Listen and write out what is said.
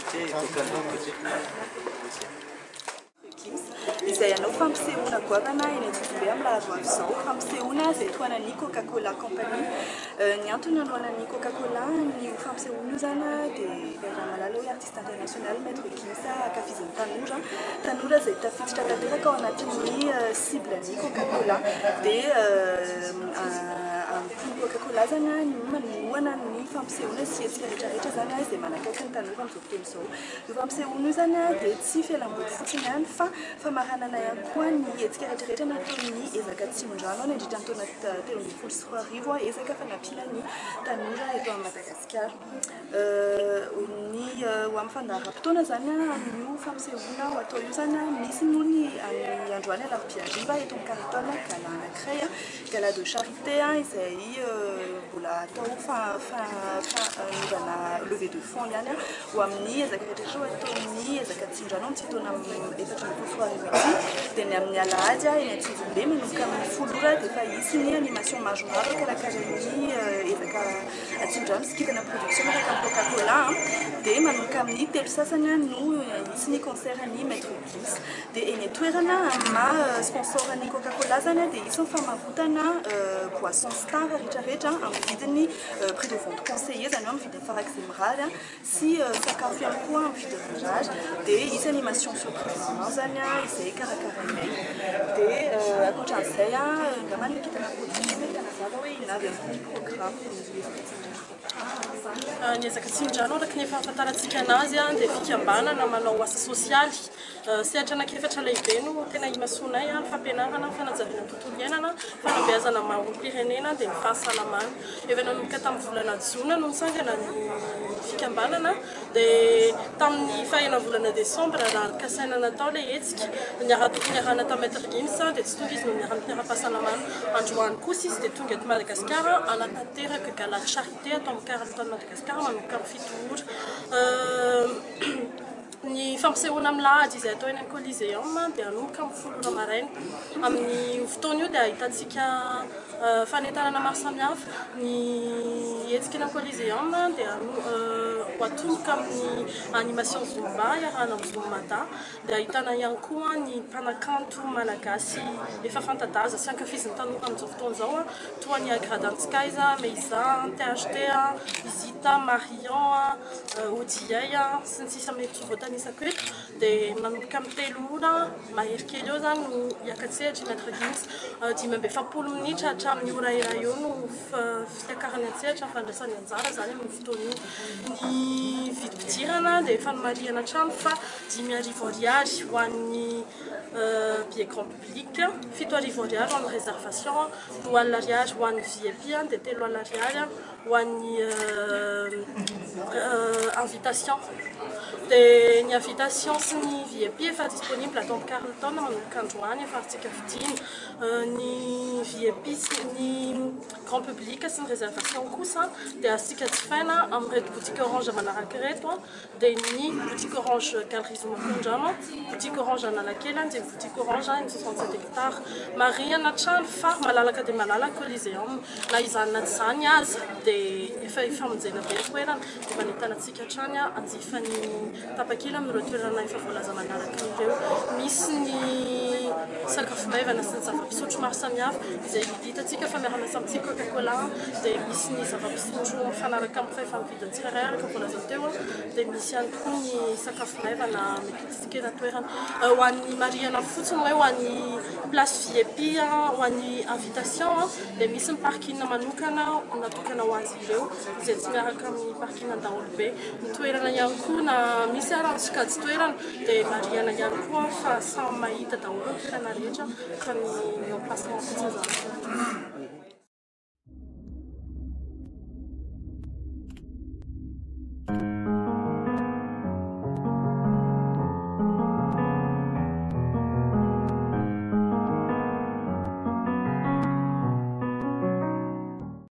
côté et Coca de l'autre côté. Gims, izay hanao fampisehoana goavana eny Antsonjombe amin'ny lahady ho avy izao. Fampisehoana izay tohanan'ny Coca-Cola Company. Ny antony nanohanan'ny Coca-Cola an'io fampisehoana io izany dia iaraha-mahalala hoe artiste international Maître Gims ankafizin'ny tanora. Tanora izay tafiditra tanteraka ao anatin'ny cible-n'ny Coca-Cola. Dia ampoin'ny Coca-Cola izany ny manohana ny fampisehoana sy hetsika rehetrarehetra izany izay manakaiky ny tanora amin'izao fotoana izao. Io fampisehoana io izany dia tsy fialamboly fotsiny ihany fa famaranana ihany koa ny hetsika rehetrarehetra nataon'ny Ezaka Atsimondrano nandritra ny taona 2013, ezaka fanampiana ny tanora eto Madagasikara. Ny ho amin'ny fandaharam-potoana izany amin'io fampisehoana ho atao io izany, misy moa ny amin'ny androany alarobia hariva eto amin'ny Carlton gala anankiray, gala de charité izay mbola atao fanaovana levée de fonds ihany ho amin'ny ezaka rehetra rehetra ho ataon'ny ezaka Atsimondrano amin'ity taona 2014 ity. Dia ny amin'ny alahady eny Antsonjombe manomboka amin'ny 10 ora dia efa hisy ny animation maromaro karakarain'ny ezaka Atsimondrano sy Kintana Production miaraka amin'ny Coca Cola. Dia manomboka amin'ny telo sasany no hisy ny concert ny Maître Gims. Dia eny an-toerana amin'ny maha sponsor ny Coca Cola izany dia hisy ny famarotana boisson star rehetrarehetra amin'ny vidiny prix de vente conseillé, izany hoe amin'ny vidiny farak'izay mirary sy sakafo ihany koa amin'ny vidiny mirary. Dia hisy animation surprise maman izany izay karakarainay. Dia ankoatran'izay angamba ny Kintana Production mety hanazava hoe inona avy ny programme ny Ezaka Atsimondrano. Ny Ezaka Atsimondrano araka ny efa ahafantarantsika anazy dia fikambanana manao asa sosialy. Sehatra anankiefatra lehibe no tena imasoanay, ny fampianarana, ny fanajariana ny tontolo iainana, fanabeazana maha olom-pirenena dia ny fahasalamana. Efa nanomboka tamin'ny volana jona no nitsangana ny fikambanana dia tamin'ny fahenina volana desambra raha kasaina natao ilay hetsika niara-tokony niarahana tamin'ny Maître Gims dia tsy tonga izy noho ny ara-pahasalamana. Androany kosa izy dia tonga eto Madagasikara hanatanteraka gala de charité ato amin'ny Carlton Madagasikara manomboka amin'ny 7 ora. Ny fampisehoana amin'ny lahady izay atao eny amin'ny Coliseum dia hanomboka amin'ny 10 ora maraina. Amin'io fotoana io dia ahitantsika fanentanana maro samihafa. Ny hetsika eny amin'ny Coliseum dia ho atomboka amin'ny animation Zumba iarahana amin'ny Zoom Mada. Dia ahitana ihany koa ny mpanakanto malagasy efa fanta-daza sy ankafizin'ny tanora amin'izao fotoana izao toa an'i Agradanskaiza, Meiza, THT, Izita, Marion, Odiay sy ny sisa mety tsy voatanisako eto. Dia manomboka amin'ny 3 ora mahery kely eo izany no hiaka-tsehatra i Maître Gims. 45 minitra hatramin'ny ora iray eo no fiakarany an-tsehatra, fandraisany anjara izany amin'io fotoana io. Ny vidim-pidirana dia efa nomarihana hatrany fa 5000 ariary ho an'ny billet grand public, 7000 ariary ho an'ny réservation, 20 000 ariary ho an'ny VIP dia 30 000 ariary ho an'ny invitation. Dia ny invitation sy ny VIP efa disponible ato amin'ny Carlton manomboka androany efa azontsika vidiana. Ny VIP sy ny grand public sy ny réservation kosa dia azontsika jifaina amin'ireto boutique orange manaraka ireto. Dia ny boutique orange Galerie Zoma Ankorondrano, boutique orange Analakely dia ny boutique orange eny 67 hectares. Marihana hatrany fa malalaka dia malalaka Coliseum. Na izany na tsy izany aza dia efa ifamonjena be ny toerana dia manentana antsika hatrany hanjifa ny tapakila amin'ireo toerana efa voalaza manaraka ireo. Misy ny sakafo maivana sy ny zava-pisotro maro samihafa izay hitantsika fa miara-miasa amintsika Coca Cola dia misy ny zava-pisotro mifanaraka amin'ny fahefa-mividin'ny tsirairay araka ny voalaza teo dia misy ihany koa ny sakafo maivana mety ho tsika eny an-toerana. Ho an'ny marihana fotsiny hoe ho an'ny place VIP, ho an'ny invitation dia misy ny parking manokana natokana ho azy ireo izay tsy miaraka amin'ny parking daholobe. Ny toerana ihany koa na misy ara ny sokajy toerana dia marihana ihany koa fa samy mahita daholo ny toerana rehetra fa ny emplacement fotsiny izany.